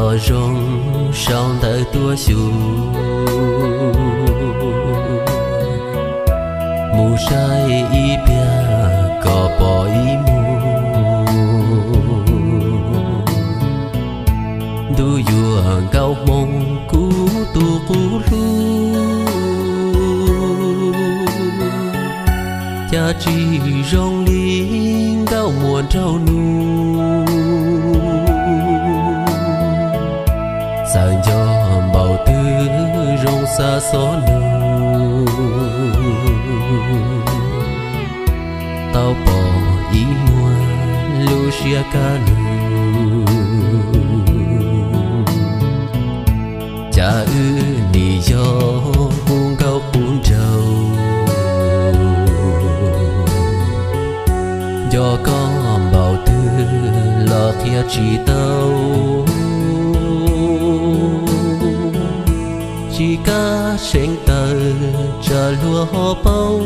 Qhov zoo sau ntawv tuaj xyuas, mus saib ib pliag kom pom ib muag. Ntuj yuav nkauj hmoo kuv tus qub hlub, cas tsis zoo li nkauj muam nraug nus. Txawm nco npaum twg zoo xa xov nug, tau pom ib muag lub siab kaj lug. Cas wb nim yog qub nkauj qub nraug, nco koj npaum twg los qhia tsis tau. Tsis kav seev taw tsam luag ho paub,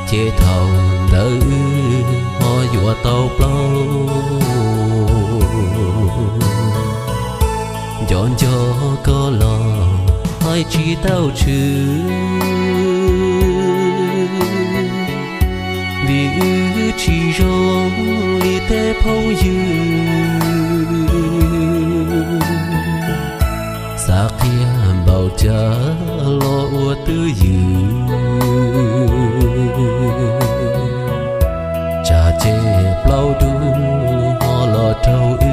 ces thaum ntawd wb ho yuav tau plaub. Nco nco koj los hais tsis tau tshwm, vim wb tsis zoo li tej phooj ywg. Xav qhia npaum cas los ua twj ywm, tsam ces plaub dub ho los raug wb.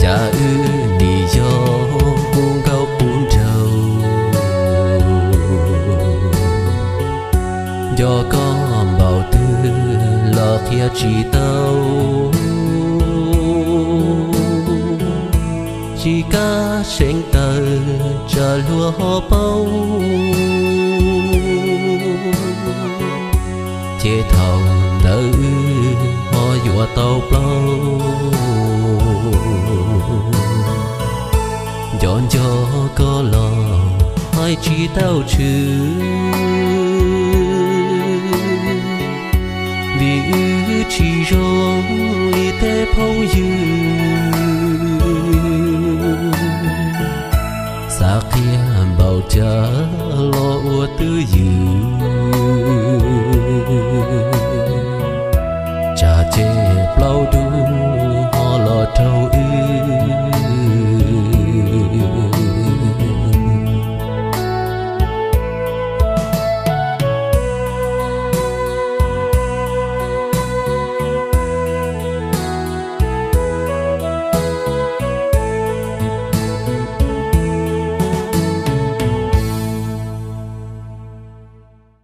Cas wb nim yog qub nkauj qub nraug, nco koj npaum twg los qhia tsis tau. Tsis kav seev taw tsam luag ho paub, ces thaum ntawd wb ho yuav tau plaub. Nco nco koj los hais tsis tau tshwm, vim wb tsis zoo li tej phooj ywg. Xav qhia npaum cas los ua twj ywm, tsam ces plaub dub ho los raug wb.